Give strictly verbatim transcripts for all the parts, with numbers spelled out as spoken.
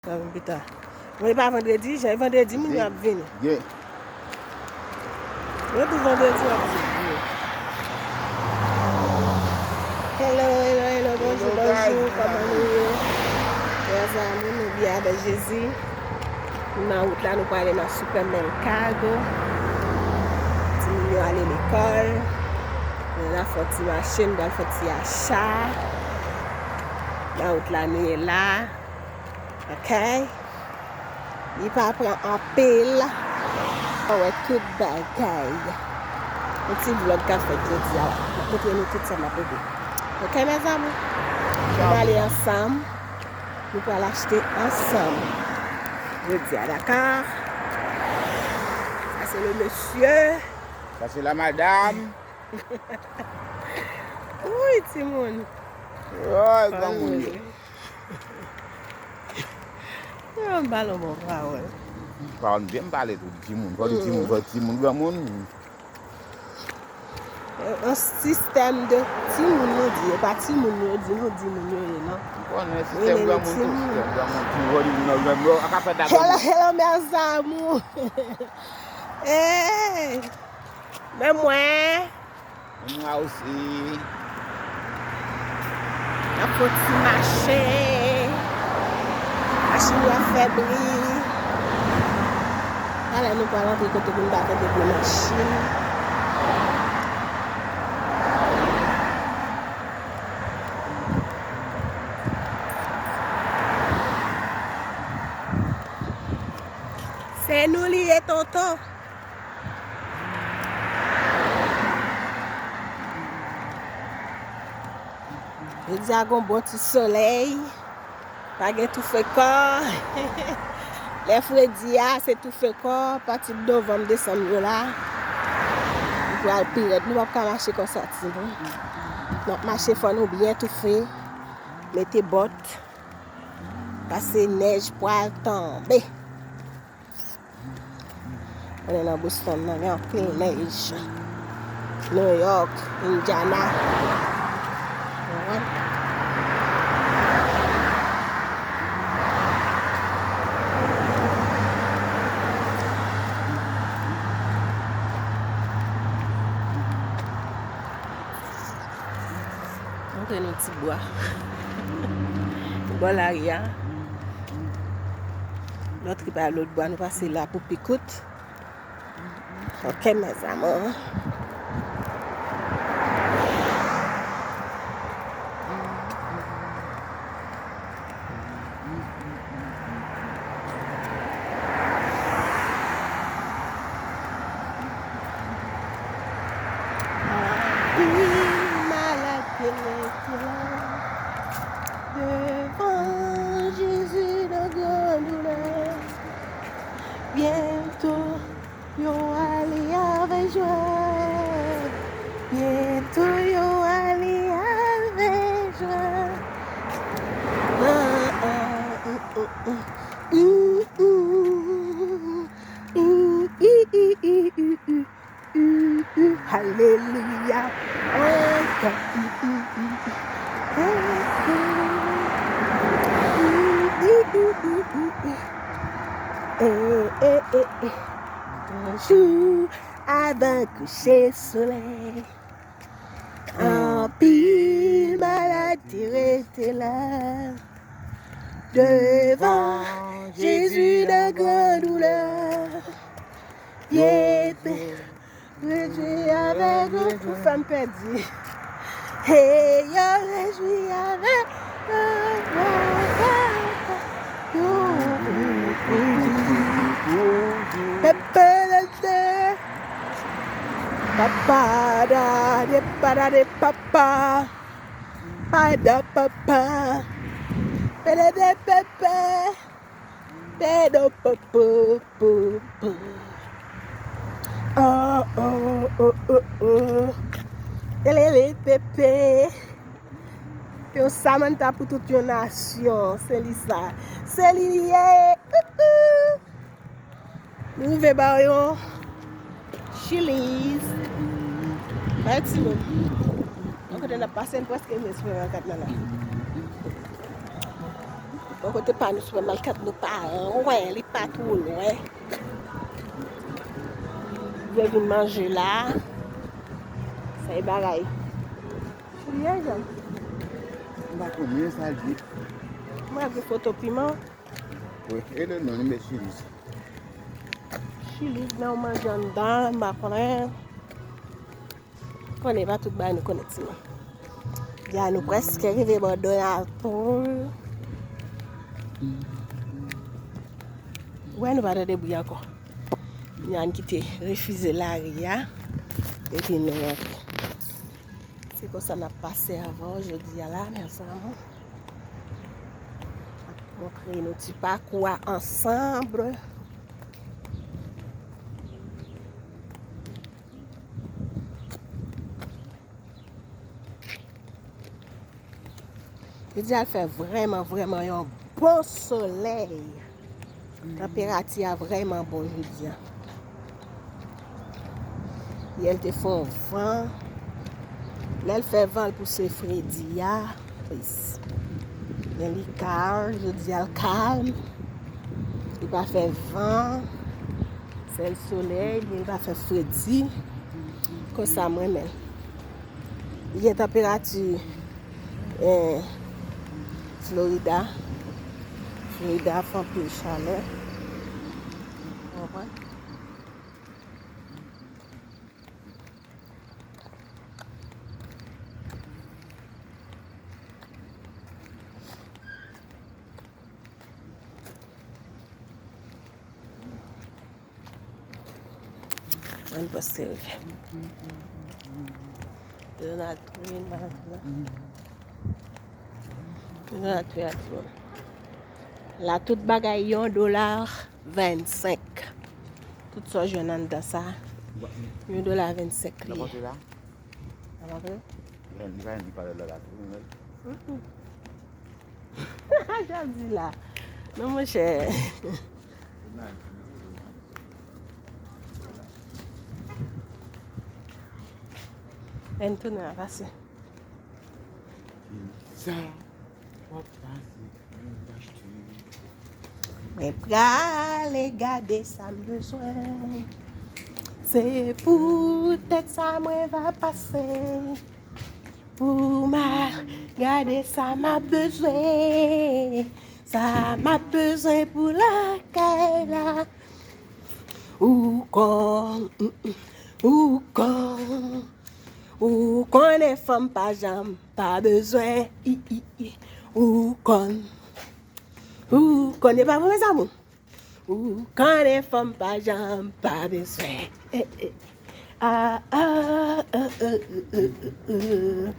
Sa vin pita. Mwen pa vandredi, jan vandredi moun yo ap vini. Gen. Yo tou vandredi yo ap vini. Hello, hello, hello, bonjou, bonjou, kòman nou ye? Frè zanmi, nou byen avèk Jezi. Nou nan wout la, nou prale nan Supermercado. Timoun yo ale lekòl. Nou la fè ti mache, nou pral fè ti acha. Nan wout la, nou ye la. Ok? Li pa pran anpil. Ou wè tout bagay. Yon ti vlog k ap fèt jodi a. M ap montre nou tout sa m ap regle. Ok, mes amours? Nou prale ansanm. Nou pral achte ansanm. Jodi a, dakò? Sa se le mesye. Sa se la madam. Wi, timoun. Woy, granmoun yo. Yo, m pale yon bon pawòl. Pawòl m byen pale tou, timoun. Fò di timoun, fò di timoun, granmoun. Yon sistèm de timoun nou di, e pa timoun yo di nou, di moun yo ye, non. M konnen sistèm granmoun tou, sistèm granmoun, timoun, fò di moun nan granmoun, yo, a ka fè dakò. Hello, hello, mes amours. Hey! Men mwen. Mwen osi. N ap fè yon ti mache. Machin yo ap fè bri. Talè nou pral antre kote pou n pa tande bri machin. Se nou li ye, tonton. Jodi a gon bon ti solèy. Pa gen toufe kò. Lè fredi a, se toufe kò. Pati de novanm, desanm yo la. Nou pral pi rèd. Nou p ap ka mache konsa, timoun. N ap mache, fò nou byen toufe. Mete bòt. Pase nèj pral tonbe. Konnen nan Boston nan, gen anpil nèj. New York, Indiana. Konprann? Montre nou ti bwa. Bò lari a. Lòt trip a lòt bwa, nou pase la pou pi kout. Ok, mes amours. Anpil malad te rete la devan Jezi nan gran doulè. Byento yo ale avèk jwa. Byento yo ale avèk jwa. Ah, ah, mm, mm, mm. Mm, mm, mm, mm, mm. Alelouya. Oh, God. Mm, mm, mm, mm. Oh, God. Mm, mm, mm, mm, mm. Eh, eh, eh, eh. Bonjou. Avan kouche solèy, anpil malad te rete la devan Jezi nan gran doulè. Ye te rejwi avèk ou fè m pèdi. Hey, yo rejwi avèk ou. Pepe de te. Papa da de pa da de papa. Pa da papa. Pele de pepe. Pedo po po po po. Oh, oh, oh, oh, oh. Elele pepe. Yon Samantha pou tout yon nasyon. Se li sa. Se li li ye. Ou, ou. Nou rive ba yo yon Chili's. Bay timoun. Yon kote n ap pase, n prèske rive Supermercado la. Bò kote pa nou, sipèmakèt nou pa lwen, li pa twò lwen. Vle vin manje la. Sa e bagay. Chili a, Jan? M pa konnen sa l ye. Mwen gen foto piman. Wi, e de non, li met chili. Chili, men w manje anndan, m pa konnen. Konnen pa tout bagay nou konnen, timoun. Deja nou prèske rive bò Donald Trump. Wè, nou pa tande bri ankò. Nyan ki te refize lari a. Epi nou rantre. Se konsa n ap pase avè w jodi a la, mes amours. Montre nou ti pakou a ansanm. Jodi a l fè vrèman, vrèman yon bon solèy. Tanperati a vrèman bon jodi a. Yè l te fè yon van. Lè l fè van, l pouse fredi a. Men li kalm, jodi a l kalm. Li pa fè van. Sèl solèy, men li pa fè fredi. Konsa m renmen l. Li gen tanperati, eh, Florida. Florida fè anpil chalè. Ou konprann? Mwen pase rive. Donald Trump, Donald Trump. Donald Trump. La, tout bagay yon dola vennsenk. Tout sa w jwenn anndan sa, yon dola vennsenk li ye. N ap antre la? N ap antre? Li pa, li pa lè la tou, wi. Jan di la. Non, monchè. Ann tounen an pase. Sa w ap pase, mwen prale gade sa m bezwen. Se poutèt sa mwen va pase. Pou m al gade sa m ap bezwen. Sa m ap bezwen pou lakay la. Ou konn, ou konn, ou konnen fanm pa janm pa bezwen. I, i, i. Ou konn, ou konn, e pa vre, mes amours? Ou konnen fanm pa janm pa bezwen. Eh, eh. Ah, ah, ah, ah, ah, ah.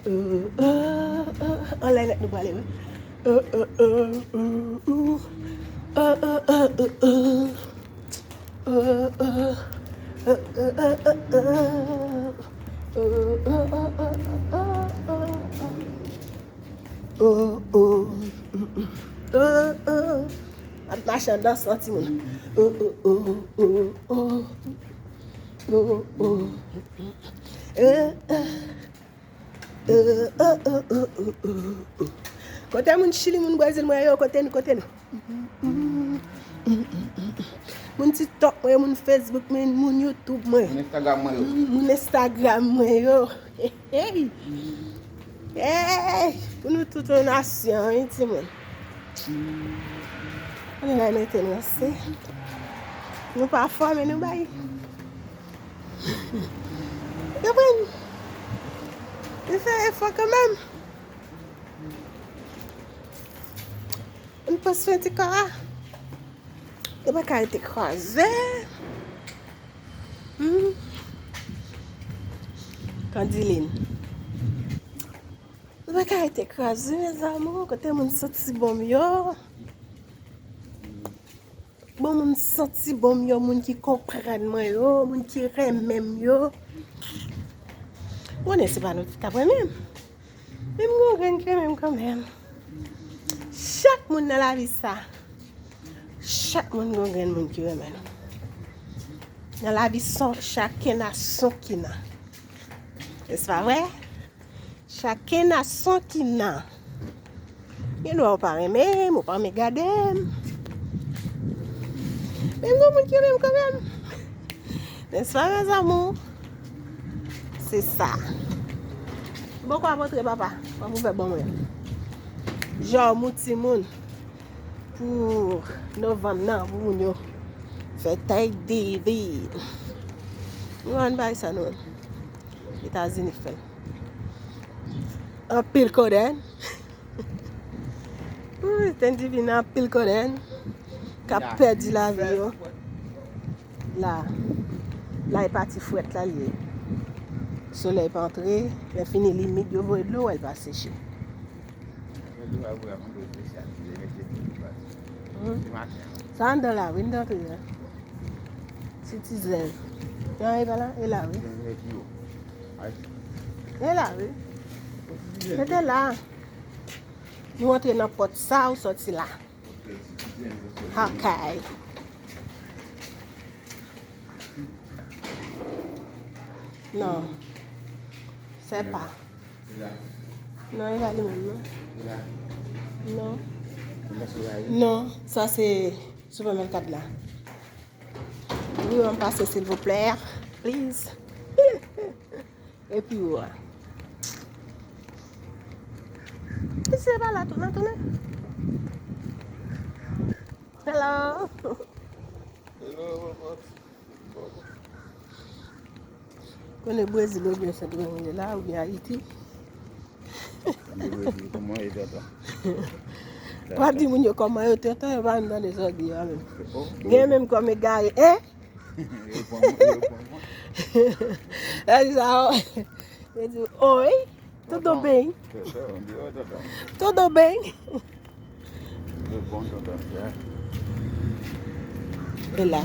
Oh, oh, oh, oh. Anlè nèt nou prale, wi. Oh, oh, oh, oh, oh. Oh, oh, oh, oh, oh. Oh, oh. Oh, oh, oh, oh, oh. Oh, oh. Oh, oh. Oh, oh. Ap mache anndan san timoun. Oh, oh, oh, oh, oh. Oh, oh. Oh, oh. Oh, oh, oh, oh, oh, oh. Kote moun Chili, moun Brezil mwen yo, kote nou, kote nou? Moun TikTok mwen, moun Facebook mwen, moun YouTube mwen. Moun Instagram mwen yo. Moun Instagram mwen yo. Hey! Hey! Pou nou tout yon nasyon, wi, timoun. Ann al mete nou anse. Nou pa fò, men nou bay. Ou konprann? Nou fè efò kanmenm. Ann pran swen ti kò a. Yo pa ka rete kraze. Hmm. Kandilin. Yo pa ka rete kraze, mes amours. Kote moun santi bon m yo? Bon, moun santi bon m yo, moun ki konprann mwen yo, moun ki renmen m yo. Konnen se pa nou tout k ap renmen m. Men m gon grenn ki renmen m kanmenm. Chak moun nan lavi sa, chak moun gon grenn moun ki renmen nou. Nan lavi son, chacun a son qui n'a. N'est-ce pas vrai? Chacun a son qui n'a. Gen dwa ou pa renmen m, ou pa renmen gade m. Men m gon moun ki renmen m kanmenm. N'est-ce pas, mes amours? Se sa. Bon, kwa montre papa. Kwa pou fè ban mwen. Jòm ou timoun. Pou novanm nan, pou moun yo fè tèt divi. Nou ann bay sa nou menm. Etazini fè l. Anpil kodenn. Wi, tèt divi nan anpil kodenn. K ap pèdi lavi yo. La. La e pati frèt la l ye. Solèy pa antre, lè fini limit yo voye dlo, wè l pa seche. Hmm. Sa anndan la, wi, anndan antre a. Citizen. Nan e pa la, e la, wi. E la, wi. Mete la. Nou antre nan pòt sa, ou sòti la. Ok. Non. Se pa. Non, e pa li menm, non. Non. Non, sa se Supermercad la. Wi, w ap pase, silvouplè. Please. Epi ou a. Mesye pa la tou, nan tounen. Hello. Hello, what's up? Konnen Brezil oubyen Sendomeng la, oubyen Ayiti. Konnen Brezil, kòman e, tonton? W ap di moun yo kòman yo, tonton, yo pa menm tande sa w di a menm. Oh, gen menm kòm egare, hein? Yo pran mwen, yo pran mwen. Lè di sa, yo di, oi, tudo bem? Tudo bem? Yo pran tonton, frè. E la.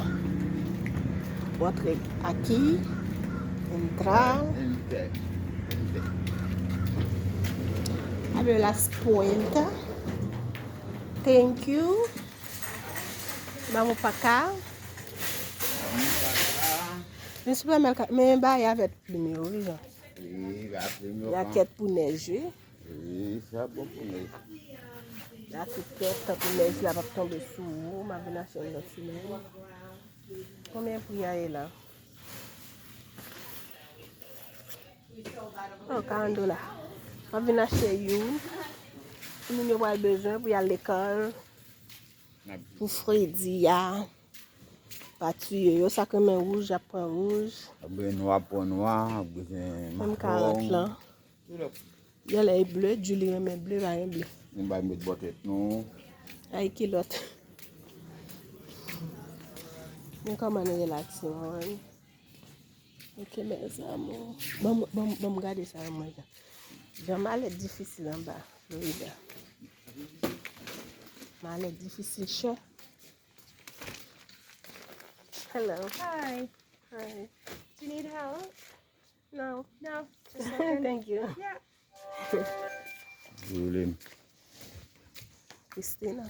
Ou antre aki, entra. Ente, ente. Abre las puertas. Thank you. Vamos pa acá. Men sipèmèk, men bagay avèk plim yo, wi, Jan. Wi, la plim yo. Rakèt pou nèj, wi. Wi, sa bon pou nèj. La tout tèt, tankou nèj la p ap tonbe sou ou, m ap vin achte yon lòt semèn. Konbyen pri a ye la? Oh, karant dola. M ap vin achte youn. Timoun yo pral bezwen pou y al lekòl. Pou fredi a. Pa tiye yo. Sa k renmen wouj, y ap pran wouj. Ap bezwen nwa, pran nwa. Ap bezwen maron. Menm karant lan. Yè lè e ble, Julie renmen ble, pa gen ble. Mwen bay met bò tèt nou. Ay, kilòt. Men kòman nou ye la, timoun? Ok, mes amours. Ban m, ban m, ban m gade sa, mwen, Jan. Jan, malèt difisil anba Florida. Malèt difisil, chè. Hello. Hi. Hi. Do you need help? No. No. Just looking. Thank you. Yeah. Roulem. Christina.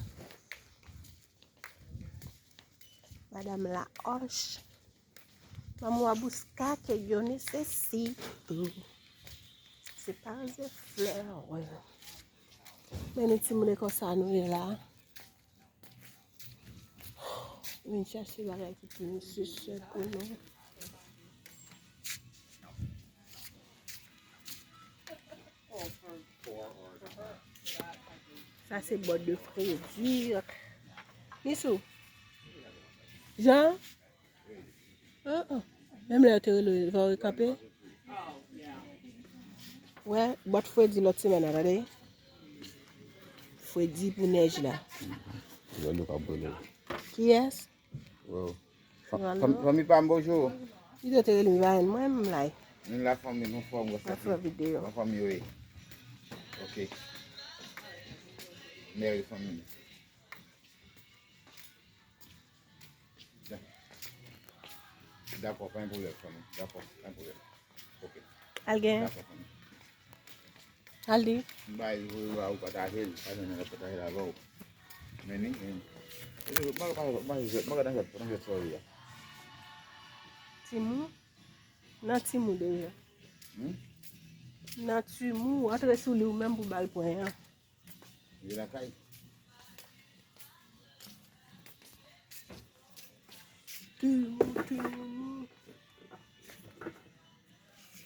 Madame Laroche. Vamos a buscar que yo necesito. Se pa de fleur. Men nou timoun e konsa nou ye la. Vin chache bagay ki pi nesesè pou nou. Sa se bòt de fredi. Misou. Jan? Ah, ah. Menm lè yo te rele w, fò w kanpe. Wè, bòt fredi lòt semèn nan, tande. Fredi pou nèj la. Lè nou ka brele. Kiyès? Wow. Fanmi pa m, bonjou. Li te rele m, li pa jwenn mwen, m la. Nou la fanmi, nou fòm, nou fè videyo. Nan fanmi yo ye. Ok. Mèri fanmi. Dakò, pa gen pwoblèm, fanmi. Dakò, pa gen pwoblèm. Ok. Al gen. Dakò, fanmi. Al di. M bay, ou, ou pataje l, pa gen nan pataje l avè w. Men ni, men. E, mwen, mwen, mwen, mwen, mwen, mwen, mwen, mwen, mwen, mwen, Timou? Nan Timou deja. Hmm? Nan Timou, antre sou li ou menm pou ba l pwen an. Li lakay.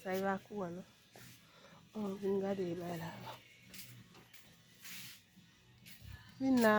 Sa e pa kouran non. Oh, vin gade bay la. Vin la.